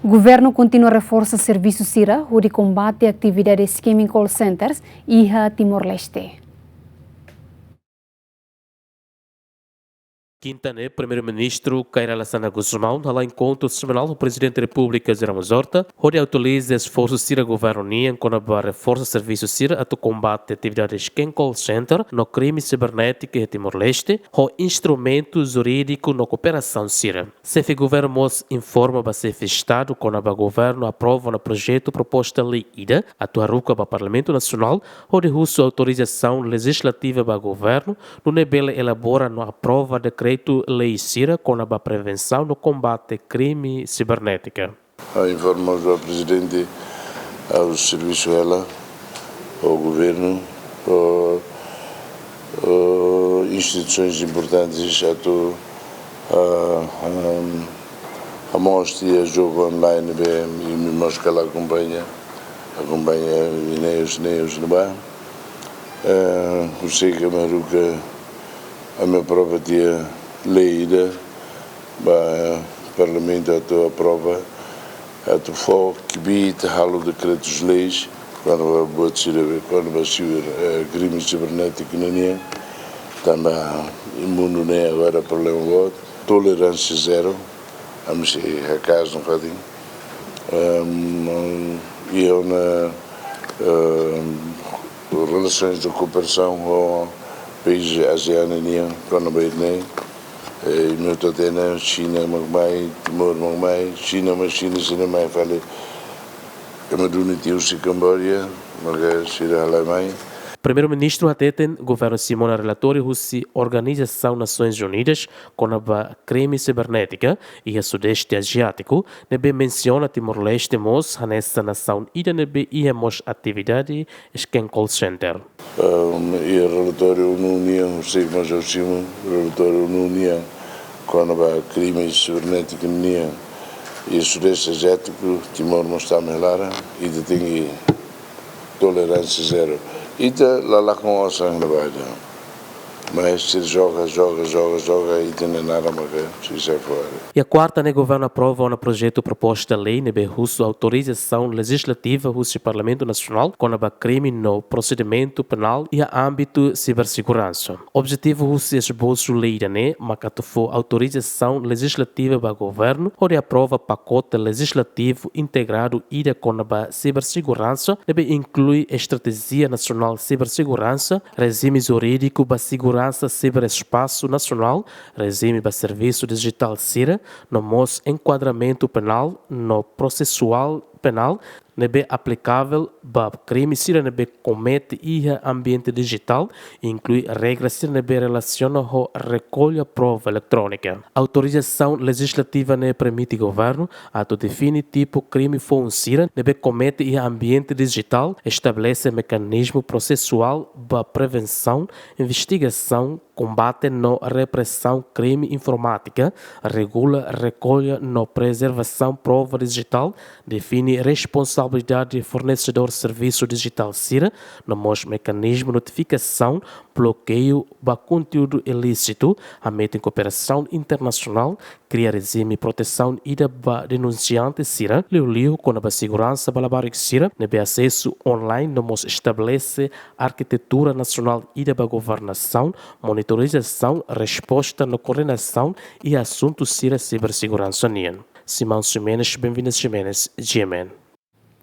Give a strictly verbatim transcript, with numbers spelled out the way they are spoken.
Governu kontinua reforsa servisu sira hodi kombate atividade scamming call centers iha Timor-Leste. Kinta ne'e, Primeiru-Ministru Kay Rala Xanana Gusmão hala'o enkontru semanál ho Prezidente Repúblika José Ramos Horta, hodi atualiza esforsu sira governu nian kona-ba reforsa servisu sira atu kombate atividade scamming call center no krime sibernétiku iha Timor-Leste, ho instrumentu jurídiku no kooperasaun sira. Xefe governu mós informa ba xefe Estadu kona-ba governu aprova ona projetu proposta lei ida atu haruka ba Parlamentu Nasionál, hodi husu autorizasaun lejizlativa ba governu, nune'e bele elabora no aprova dekretu-lei sira kona-ba prevensaun no kombate krime sibernétiku. Ha'u informa ba Prezidente, ha'u servisu hela ho governu, ho, ho instituisoens importantes atu, ah, ah, hamoos tiha jogu online ne'ebé imi mós kala akompaña, akompaña iha news, news ne'ebá. Eh, husik ami haruka, ami aprova tiha lei ida ba Parlamentu atu aprova, atu fó kbiit halo dekretus-leis, kona-ba buat sira ne'ebé, kona-ba siber, eh, krime sibernétiku nian, tanba iha mundu ne'e agora problema boot, toleránsia zero, ami sei haka'as nafatin. Ehm, iha ona, ehm, relasaun de kooperasaun ho país ASEAN nian, kona-ba ida-ne'e, eh, imi hotu hatene, Xina mak mai, Timor mak mai, Xina mai, Xina, Xina mai fali. Ema duni tiha husi Kamboja, maka sira halai mai. Primeiru-Ministru hateten, governu simu ona relatóriu husi Organizasaun Nasoins Unidas kona-ba krime sibernétiku iha Sudeste Aziátiku, ne'ebé mensiona Timor-Leste mós hanesan nasaun ida ne'ebé iha mós atividade scamming call center. Ehm, iha relatóriu ONU nian, husik mós ha'u simu, relatóriu ONU nian kona-ba krime sibernétiku nian iha Sudeste Aziátiku, Timor mós tama iha laran, ita tenke toleránsia zero. Ita la lakon osan iha ne'ebá ida. Mas sira joga, joga, joga, joga, ita-nia naran maka sira sai fora. Iha kuarta ne'e governu aprova ona projetu proposta lei ne'ebé husu autorizasaun lejizlativa husi Parlamentu Nasionál kona-ba krime no prosedimentu penál iha ámbitu siberseguransa. Objetivu husi esbosu lei ida-ne'e maka atu fó autorizasaun lejizlativa ba governu hodi aprova pakote lejizlativu integradu ida kona-ba siberseguransa, ne'ebé inklui Estratéjia Nasionál Siberseguransa, rejime jurídiku ba seguransa siberespasu nasionál, rejime ba servisu dijitál sira, no mós enkuadramentu penál no prosesuál penál, ne'ebé aplikavel ba krime sira ne'ebé komete iha ambiente dijitál, inklui regra sira ne'ebé relasiona ho rekolla prova eletrónika. Autorizasaun lejizlativa ne'e permite governu atu define tipu krime foun sira ne'ebé komete iha ambiente dijitál, estabelese mekanizmu prosesuál ba prevensaun, investigasaun, kombate no represaun krime informátika, regula rekolla no prezervasaun prova dijitál, define responsabilidade fornesedór servisu dijitál sira, no mós mekanizmu notifikasaun blokeiu ba konteúdu ilísitu, hametin kooperasaun internasionál, kria rejime protesaun ida ba denunsiante sira, liuliu kona-ba seguransa ba labarik sira ne'ebé asesu online, no mós estabelese arkitetura nasionál ida ba governasaun, monitorizasaun, resposta no koordenasaun iha asuntu sira siberseguransa nian. Simão Ximenes, Benvinda Ximenes, G M N.